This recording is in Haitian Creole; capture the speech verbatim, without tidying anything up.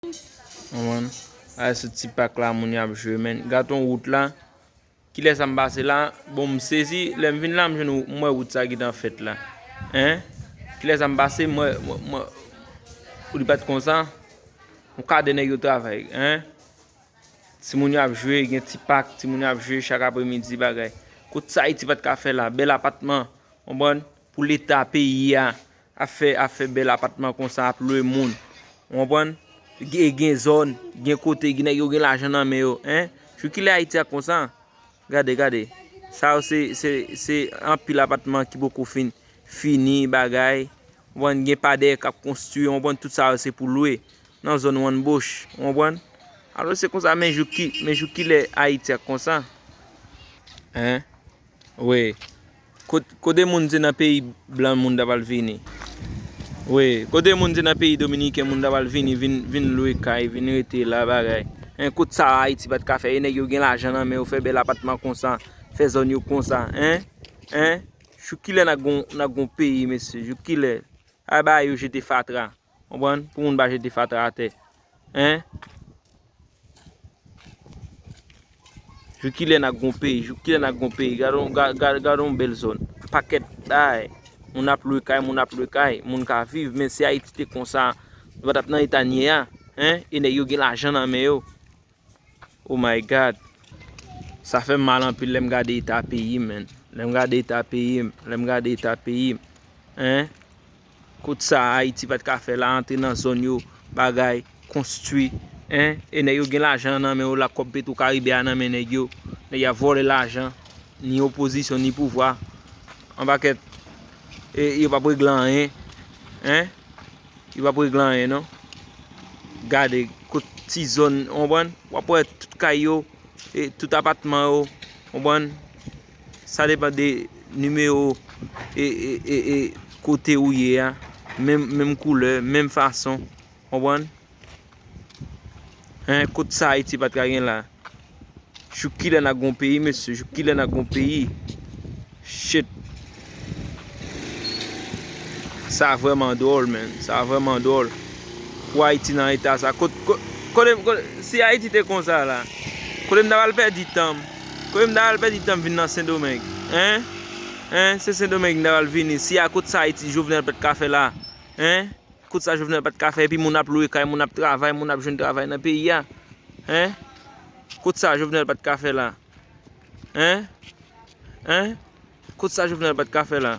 Konprann? Ay, sou ti pak la, moun y ap jwe, men. Gad yon wout la. Kilè sa m pase la? Bon, m sezi. Lè m vin la, m jwenn, m wè wout sa gentan fèt la. Hein? Kilè sa m pase? M wè, m wè, m wè. Ou li pa t konsa? M ka de nèg yo travay, hein? Timoun yo ap jwe, gen ti pak, timoun yo ap jwe chak apremidi, bagay. Kot sa Ayiti pa t ka fè la? Bèl apatman, konprann? Pou leta peyi a, ap fè, ap fè bèl apatman konsa, ap lwe moun. Ou konprann? Gen, gen zòn, gen kote, gen nèg yo gen lajan nan men yo, hein? Jou kilè Ayiti ap konsa? Gade, gade. Sa yo se, se, se anpil apatman ki poko fin, fini, bagay. Ou konprann? Gen pa dèyè k ap konstwi, ou konprann? Tout sa yo se pou lwe. Nan zòn Wannboch, ou konprann? Alò se konsa, men jou ki, men jou kilè Ayiti ap konsa? Hein? Wi. Kot-, kote moun se nan peyi blan moun ta pral vini? Wi. Kote moun se nan peyi dominiken moun ta pral vini, vin, vin lwe kay, vin rete la, bagay? Hein, kot sa Ayiti pa t ka fè? E nèg yo gen lajan nan men yo, fè bèl apatman konsa, fè zòn yo konsa, hein? Hein? Jou kilè n ap gon, n ap gon peyi, mesye? Jou kilè? Ay, ba yo jete fatra. Konprann? Pou moun pa jete fatra atè. Hein? Jou kilè n ap gon peyi? Jou kilè n ap gon peyi? Gad on, gad, gad, gad on bèl zòn. Pakèt bagay. Moun ap lwe kay, moun ap lwe kay. Moun ka viv, men si Ayiti te konsa, nou pa t ap nan eta n ye a. Hein? E nèg yo gen lajan nan men yo. Oh my God. Sa fè m mal anpil lè m gade eta peyi m, man. Lè m gade eta peyi m, lè m gade eta peyi m. Hein? Kot sa Ayiti pa t ka fè la, antre nan zòn yo, bagay, konstwi, hein? E nèg yo gen lajan nan men yo la, kòb Petro Caribe a nan men nèg yo. Nèg y ap vòlè lajan, ni opozisyon, ni pouvwa. An pakèt, e yo p ap regle anyen, hein? Yo p ap regle anyen, non. Gade, kot ti zòn, w konprann? W ap wè tout kay yo, e tout apatman yo, w konprann? Sa depann de nimewo, e, e, e, e kote ou ye a. Menm, menm koulè, menm fason, w konprann? Hein, kot sa Ayiti pa t ka gen la? Jou kilè n ap gon peyi, mesye? Jou kilè n ap gon peyi? Shit. Sa vrèman dwòl, man. Sa vrèman dwòl. Pou Ayiti nan eta sa. Kot, kot, kote, kote, si Ayiti te konsa la, kote m ta pral pèdi tan m? Kote m ta pral pèdi tan m vin nan Sendomeng? Hein? Hein? Se Sendomeng m ta pral vini. Si a kot sa Ayiti Jovenel pa t ka fè la? Hein? Kot sa Jovenel pa t ka fè? Epi moun ap lwe kay, moun ap travay, moun ap jwenn travay nan peyi a. Hein? Kot sa Jovenel pa t ka fè la? Hein? Hein? Kot sa Jovenel pa t ka fè la?